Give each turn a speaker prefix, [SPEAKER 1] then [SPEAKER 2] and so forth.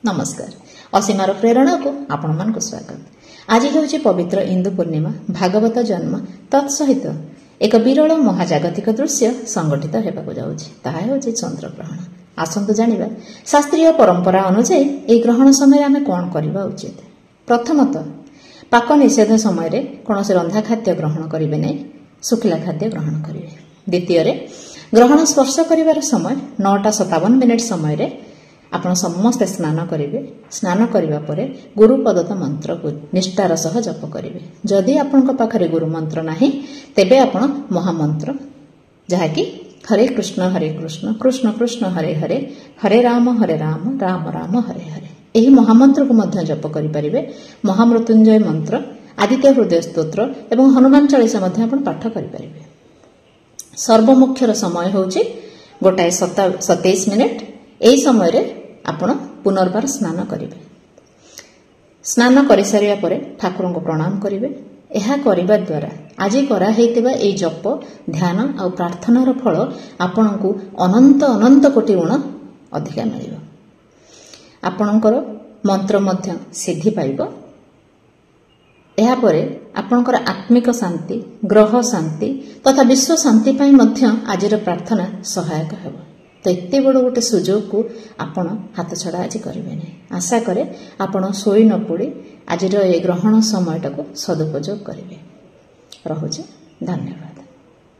[SPEAKER 1] ନମସ୍କାର, ଅସୀମାର ପ୍ରେରଣାକୁ ଆପଣମାନଙ୍କୁ ସ୍ୱାଗତ। ଆଜି ହେଉଛି ପବିତ୍ର ଇନ୍ଦୁ ପୂର୍ଣ୍ଣିମା, ଭାଗବତ ଜନ୍ମ, ତତ୍ସହିତ ଏକ ବିରଳ ମହାଜାଗତିକ ଦୃଶ୍ୟ ସଂଗଠିତ ହେବାକୁ ଯାଉଛି, ତାହା ହେଉଛି ଚନ୍ଦ୍ରଗ୍ରହଣ। ଆସନ୍ତୁ ଜାଣିବା ଶାସ୍ତ୍ରୀୟ ପରମ୍ପରା ଅନୁଯାୟୀ ଏହି ଗ୍ରହଣ ସମୟରେ ଆମେ କ'ଣ କରିବା ଉଚିତ। ପ୍ରଥମତଃ, ପାକ ନିଷେଧ ସମୟରେ କୌଣସି ରନ୍ଧା ଖାଦ୍ୟ ଗ୍ରହଣ କରିବେ ନାହିଁ, ଶୁଖିଲା ଖାଦ୍ୟ ଗ୍ରହଣ କରିବେ। ଦ୍ୱିତୀୟରେ, ଗ୍ରହଣ ସ୍ପର୍ଶ କରିବାର ସମୟ 9ଟା 57 ମିନିଟ୍ ସମୟରେ ଆପଣ ସମସ୍ତେ ସ୍ନାନ କରିବେ। ସ୍ନାନ କରିବା ପରେ ଗୁରୁପଦତ ମନ୍ତ୍ରକୁ ନିଷ୍ଠାର ସହ ଜପ କରିବେ। ଯଦି ଆପଣଙ୍କ ପାଖରେ ଗୁରୁ ମନ୍ତ୍ର ନାହିଁ, ତେବେ ଆପଣ ମହାମନ୍ତ୍ର, ଯାହାକି ହରେ କୃଷ୍ଣ ହରେ କୃଷ୍ଣ କୃଷ୍ଣ କୃଷ୍ଣ ହରେ ହରେ, ହରେ ରାମ ହରେ ରାମ ରାମ ରାମ ହରେ ହରେ, ଏହି ମହାମନ୍ତ୍ରକୁ ମଧ୍ୟ ଜପ କରିପାରିବେ। ମହାମୃତ୍ୟୁଞ୍ଜୟ ମନ୍ତ୍ର, ଆଦିତ୍ୟ ହୃଦୟ ସ୍ତୋତ୍ର ଏବଂ ହନୁମାନ ଚାଳିଶା ମଧ୍ୟ ଆପଣ ପାଠ କରିପାରିବେ। ସର୍ବମୁଖ୍ୟର ସମୟ ହେଉଛି 1ଟା 27 ମିନିଟ୍। ଏହି ସମୟରେ ଆପଣ ପୁନର୍ବାର ସ୍ନାନ କରିବେ। ସ୍ନାନ କରିସାରିବା ପରେ ଠାକୁରଙ୍କୁ ପ୍ରଣାମ କରିବେ। ଏହା କରିବା ଦ୍ୱାରା ଆଜି କରାହେଇଥିବା ଏହି ଜପ, ଧ୍ୟାନ ଆଉ ପ୍ରାର୍ଥନାର ଫଳ ଆପଣଙ୍କୁ ଅନନ୍ତ ଅନନ୍ତ କୋଟି ଗୁଣ ଅଧିକା ମିଳିବ। ଆପଣଙ୍କର ମନ୍ତ୍ର ମଧ୍ୟ ସିଦ୍ଧି ପାଇବ। ଏହାପରେ ଆପଣଙ୍କର ଆତ୍ମିକ ଶାନ୍ତି, ଗ୍ରହ ଶାନ୍ତି ତଥା ବିଶ୍ୱ ଶାନ୍ତି ପାଇଁ ମଧ୍ୟ ଆଜିର ପ୍ରାର୍ଥନା ସହାୟକ ହେବ। ତ ଏତେ ବଡ଼ ଗୋଟେ ସୁଯୋଗକୁ ଆପଣ ହାତଛଡ଼ା ଆଜି କରିବେ ନାହିଁ। ଆଶା କରେ ଆପଣ ଶୋଇ ନ ପଡ଼ି ଆଜିର ଏ ଗ୍ରହଣ ସମୟଟାକୁ ସଦୁପଯୋଗ କରିବେ। ରହୁଛି, ଧନ୍ୟବାଦ।